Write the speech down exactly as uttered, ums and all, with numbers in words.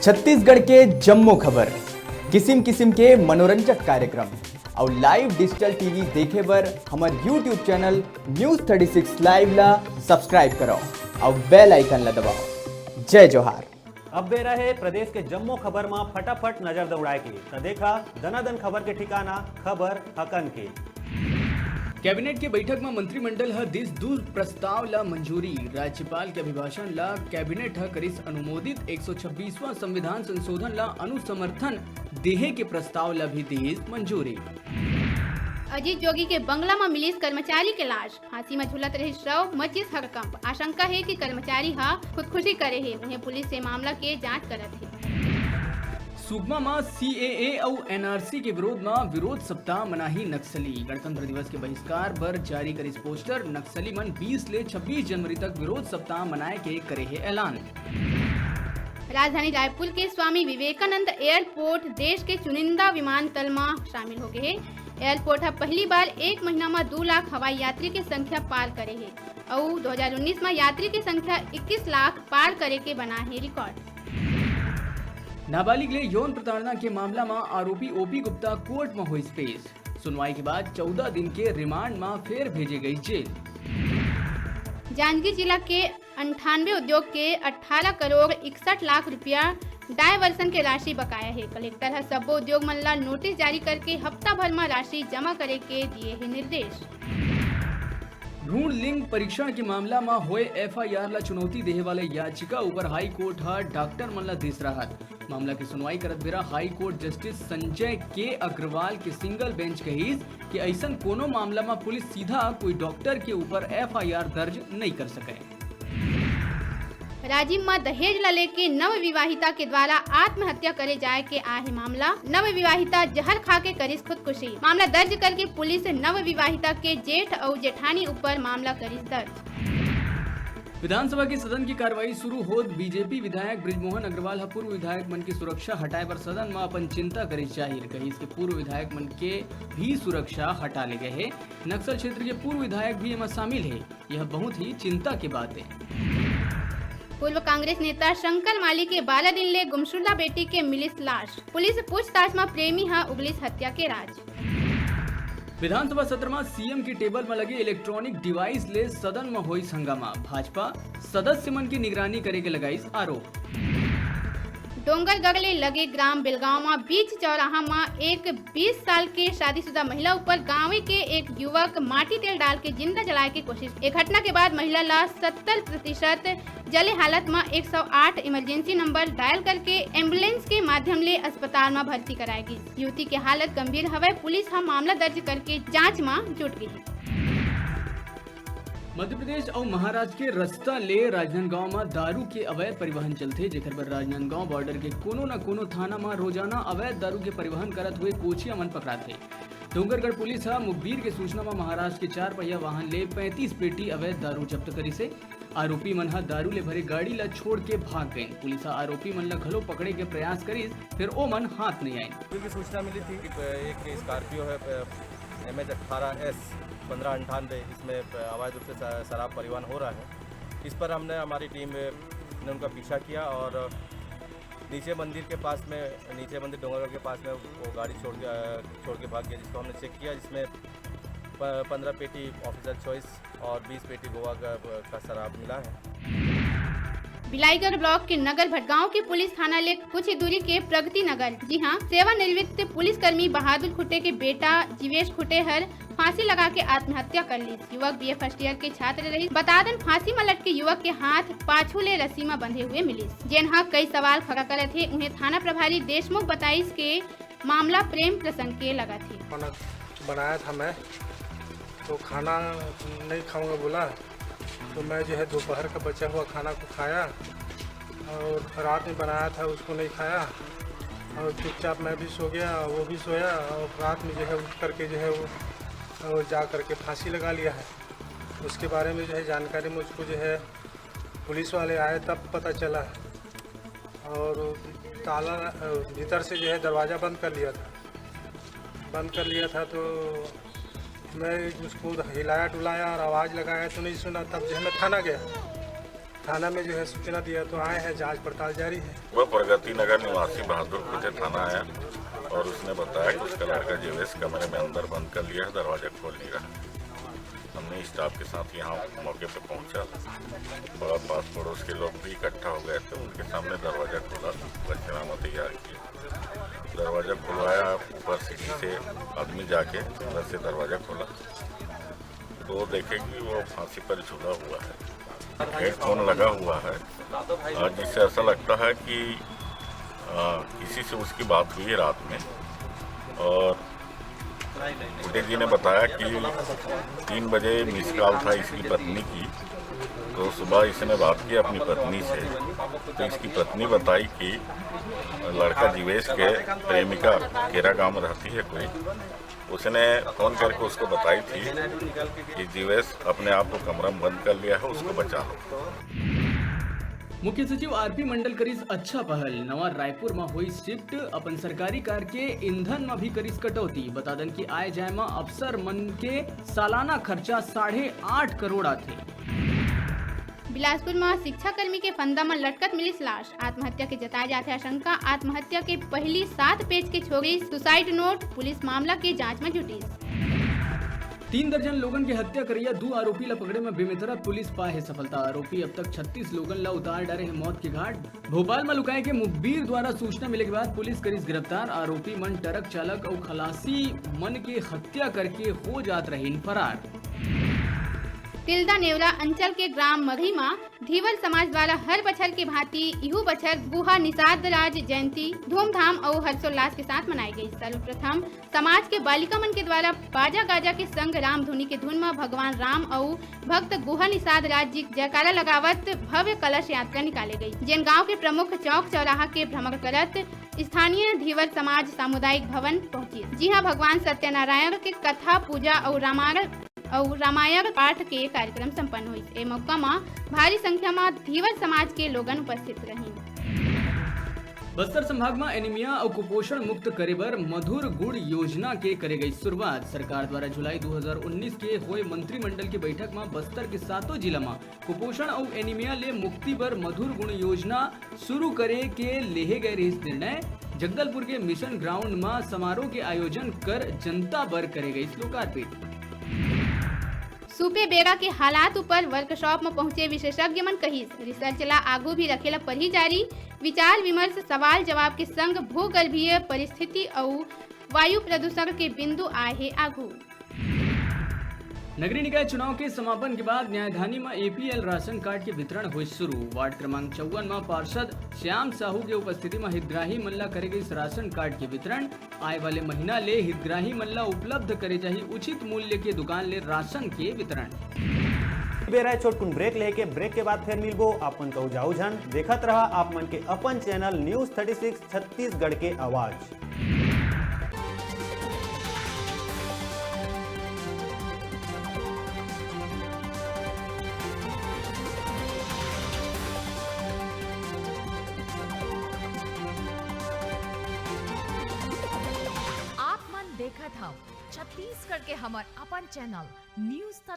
छत्तीसगढ़ के जम्मो खबर, किसिम किसिम के मनोरंजक कार्यक्रम अउ live digital T V देखे बर हमर YouTube channel News thirty six Live ला subscribe करव अउ bell icon ला दबाव। जय जोहार। अब बेरा हे प्रदेश के जम्मो खबर म फटाफट नजर दौड़ाए के, त देखा दनादन खबर के ठिकाना, खबर हकन के। कैबिनेट के बैठक म मंत्रिमंडल ह दिस दू प्रस्ताव ला मंजूरी। राज्यपाल के अभिभाषण ला कैबिनेट ह करिस अनुमोदित। एक सौ छब्बीसवां संविधान संशोधन ला अनुसमर्थन देहे के प्रस्ताव ला भी दिस मंजूरी। अजीत जोगी के बंगला म मिलिस कर्मचारी के लाश, फांसी म झूलत रहिस शव, मचिस हड़कंप। आशंका हे कि कर्मचारी ह खुदकुशी करे हे, उहें पुलिस ए मामला के जांच करत हे। सुकमा म C A A अउ N R C के विरोध म विरोध सप्ताह मनाही नक्सली। गणतंत्र दिवस के बहिष्कार बर जारी करिस पोस्टर। नक्सली मन बीस ले छब्बीस जनवरी तक विरोध सप्ताह मनाए के करे हे ऐलान। राजधानी रायपुर के स्वामी विवेकानंद एयरपोर्ट देश के चुनिंदा विमानतल म शामिल हो गए हे। एयरपोर्ट ह पहली बार एक महीना म दू लाख हवाई यात्री के संख्या पार करे हे अउ दो हज़ार उन्नीस म यात्री के संख्या इक्कीस लाख पार करे के बना हे रिकॉर्ड। नाबालिग ले यौन प्रताड़ना के मामला म आरोपी ओपी गुप्ता कोर्ट म होइस पेश। सुनवाई के बाद चौदह दिन के रिमांड म फेर भेजे गई जेल। जांजगीर जिला के अंठानवे उद्योग के अठारह करोड़ इकसठ लाख रुपया डायवर्सन के राशि बकाया हे। कलेक्टर ह सब्बो उद्योग मन ला नोटिस जारी करके हफ्ता भर म राशि जमा करे के दिए हे निर्देश। भ्रूण लिंग परीक्षण के मामला म होए F I R ला चुनौती देहे वाले याचिका ऊपर हाई कोर्ट ह डॉक्टर मन ला दिस राहत। मामला के सुनवाई करत बेरा हाई कोर्ट जस्टिस संजय के अग्रवाल के सिंगल बेंच कहिस कि अइसन कोनो मामला म पुलिस सीधा कोई डॉक्टर के ऊपर F I R दर्ज नइ कर सकय। राजिम म दहेज ला लेके नव विवाहिता के द्वारा आत्महत्या करे जाए के आहे मामला। नव विवाहिता जहर खा के करिस खुदकुशी। मामला दर्ज करके पुलिस नव विवाहिता के जेठ अउ जेठानी ऊपर मामला करिस दर्ज। विधानसभा के सदन की कार्रवाई शुरू होत B J P विधायक बृजमोहन अग्रवाल ह पूर्व विधायक मन की सुरक्षा हटाए बर सदन म अपन चिंता करिस जाहिर। कहिस कि पूर्व विधायक मन के भी सुरक्षा हटा ले गए हे। नक्सल क्षेत्र के पूर्व विधायक भी एमा शामिल हे। यह बहुत ही चिंता के बात हे। पूर्व कांग्रेस नेता शंकर माली के बारह दिन ले गुमशुदा बेटी के मिलिस लाश। पुलिस पूछताछ म प्रेमी ह उगलिस हत्या के राज। विधानसभा सत्र म C M के टेबल म लगे इलेक्ट्रॉनिक डिवाइस ले सदन म होइस हंगामा। भाजपा सदस्य मन के निगरानी करे के लगाइस आरोप। डोंगरगढ़ ले लगे ग्राम बेलगांव म बीच चौराहा म एक बीस साल के शादीशुदा महिला ऊपर गांव के एक युवक माटी तेल डाल के जिंदा जलाए के कोशिश। ए घटना के बाद महिला ला सत्तर प्रतिशत जले हालत म एक सौ आठ इमरजेंसी नंबर डायल करके एम्बुलेंस के माध्यम ले अस्पताल म भर्ती कराए गिस। युवती के हालत गंभीर हवय। पुलिस ह मामला दर्ज करके जांच म जुट गे हे। मध्य प्रदेश अउ महाराष्ट्र के रस्ता ले राजनांदगांव म दारू के अवैध परिवहन चलथे, जेकर बर राजनांदगांव बॉर्डर के कोनो न कोनो थाना म रोजाना अवैध दारू के परिवहन करत हुए कोचिया मन पकड़ाथे। डोंगरगढ़ पुलिस ह मुखबिर के सूचना म महाराष्ट्र के चार पहिया वाहन ले पैंतीस पेटी अवैध दारू जब्त करिस हे। आरोपी मन ह दारू ले भरे गाड़ी ल छोड़ के भाग गइन। पुलिस ह आरोपी मन ल घलो पकड़े के प्रयास करिस, फेर ओमन हाथ नइ आइन। मुखबिर की सूचना मिली थी कि एक स्कॉर्पियो है, M H अठारह S पन्द्रह अंठानवे, इसमें अवैध रूप से श-, शराब परिवहन हो रहा है। इस पर हमने, हमारी टीम ने उनका पीछा किया और नीचे मंदिर के पास में, नीचे मंदिर डोंगरगढ़ के पास में वो गाड़ी छोड़ के, अ, छोड़ के भाग गया, जिसको हमने चेक किया, जिसमें प-, पन्द्रह पेटी ऑफिसर चॉइस और बीस पेटी गोवा का, का शराब मिला है। बिलाईगढ़ ब्लॉक के नगर भटगांव के पुलिस थाना ले कुछ ही दूरी के प्रगति नगर, जी हां, सेवानिवृत्त पुलिसकर्मी बहादुर खुट्टे के बेटा जीवेश खुट्टे हर फांसी लगा के आत्महत्या कर ली। युवक B A first year के छात्र रहिस। बता दन, फांसी म लटके युवक के हाथ पाछू ले रस्सी म बंधे हुए मिलिस, जेन ह कई सवाल खड़ा करत हे। उहें थाना प्रभारी देशमुख बताइस के मामला प्रेम प्रसंग के लगत हे। खाना बनाया था मैं, तो खाना नहीं खाऊंगा बोला, तो मैं जो है दोपहर का बचा हुआ खाना को खाया और रात में बनाया था उसको नहीं खाया और चुपचाप मैं भी सो गया, वो भी सोया और रात में जो है उठ करके जो है वो, वो जा करके फांसी लगा लिया है। उसके बारे में जो है जानकारी मुझको जो है पुलिस वाले आए तब पता चला। और ताला, अ, भीतर से जो है दरवाज़ा बंद कर लिया था। बंद कर लिया था तो मैं उसको हिलाया डुलाया और आवाज़ लगाया तो नहीं सुना, तब जो है मैं थाना गया। थाना में जो है सूचना दिया, तो आए हैं, जांच पड़ताल जारी है। वह प्रगति नगर निवासी बहादुर खुद थाना आया और उसने बताया कि उसका लड़का जीवेश कमरे में अंदर बंद कर लिया है, दरवाजा खोल नहीं रहा। हमने स्टाफ के साथ यहाँ मौके पर पहुँचा और पास पड़ोस के लोग भी इकट्ठा हो गए थे, उनके सामने दरवाजा खोला, पंचनामा तैयार किया। दरवाजा खुलवाया, ऊपर सीढ़ी से आदमी जाके अंदर से दरवाजा खोला, तो देखे कि वो फांसी पर झूला हुआ है, हेडफोन लगा हुआ है, और जिससे ऐसा लगता है कि आ, किसी से उसकी बात हुई है रात में। और फुटेज जी ने बताया कि तीन बजे मिस कॉल था इसकी पत्नी की, तो सुबह इसने बात की अपनी पत्नी से। तो इसकी पत्नी बताई कि लड़का जीवेश के प्रेमिका केरा गांव में रहती है कोई, उसने फोन करके उसको बताई थी कि जीवेश अपने आप को कमरा में बंद कर लिया है, उसको बचा लो। मुख्य सचिव आरपी मंडल करिस अच्छा पहल, नवा रायपुर म होई शिफ्ट, अपन सरकारी कार के ईंधन म भी करिस कटौती। बता दन कि आए जाए म अफसर मन के सालाना खर्चा साढ़े आठ करोड़ आथे। बिलासपुर म शिक्षाकर्मी के फंदा म लटकत मिलिस लाश, आत्महत्या के जताए जाथे आशंका। आत्महत्या के पहिली सात पेज के छोड़िस सुसाइड नोट, पुलिस मामला के जांच म जुटिस। तीन दर्जन लोगन के हत्या करइया दू आरोपी ल पकड़े म बेमेतरा पुलिस पाए हे सफलता। आरोपी अब तक छत्तीस लोगन ल उतार डारे हे मौत के घाट। भोपाल म लुकाए के मुखबिर द्वारा सूचना मिले के बाद पुलिस करिस गिरफ्तार। आरोपी मन ट्रक चालक अउ खलासी मन के हत्या करके हो जात रहिन फरार। तिल्दा नेवरा अंचल के ग्राम मगही म धीवर समाज द्वारा हर बछर के भांति इहू बछर गुहा निषाद राज जयंती धूमधाम अउ हर्षोल्लास के साथ मनाए गई। सर्वप्रथम समाज के बालिका मन के द्वारा बाजा गाजा के संग राम धुनी के धुन म भगवान राम अउ भक्त गुहा निषाद राज जी के जयकारा लगावत भव्य कलश यात्रा निकाले गई, जेन गांव के प्रमुख चौक चौराहा के भ्रमण करत स्थानीय धीवर समाज सामुदायिक भवन पहुंचिस, जिहां भगवान सत्यनारायण के कथा, पूजा अउ रामायण अउ रामायण पाठ के कार्यक्रम संपन्न होइस। ए मौका म भारी संख्या म धीवर समाज के लोगन उपस्थित रहिन। बस्तर संभाग म एनीमिया अउ कुपोषण मुक्त करे बर मधुर गुड़ योजना के करे गई शुरुआत। सरकार द्वारा जुलाई दू हज़ार उन्नीस के होए मंत्रिमंडल के बैठक म बस्तर के सातों जिला म कुपोषण अउ एनीमिया ले मुक्ति बर मधुर गुण योजना शुरू करे के लेहे गए रहिस निर्णय। जगदलपुर के मिशन ग्राउंड म समारोह के आयोजन कर जनता बर करे गइस लोकार्पित। सूपे बेरा के हालात ऊपर वर्कशॉप म पहुंचे विशेषज्ञ मन कहिस, रिसर्च ला आगू भी रखे ला परही जारी। विचार विमर्श, सवाल जवाब के संग भूगर्भीय परिस्थिति अउ वायु प्रदूषण के बिंदु आए हे आगू। नगरीय निकाय चुनाव के समापन के बाद न्यायधानी म एपीएल राशन कार्ड के वितरण होइस शुरू। वार्ड क्रमांक चौवन म पार्षद श्याम साहू के उपस्थिति म हितग्राही मन ला करे गइस राशन कार्ड के वितरण। आए वाले महीना ले हितग्राही मन ला उपलब्ध करे जाही उचित मूल्य के दुकान ले राशन के वितरण। बेरा हे छोटकुन ब्रेक लेके, ब्रेक के बाद फिर मिलबो। आप मन कहू जाऊ झन, देखत रहा आप मन के अपन channel news thirty six Chhattisgarh के आवाज। आप मन देखत हव छत्तीसगढ़ के हमर अपन चैनल न्यूज़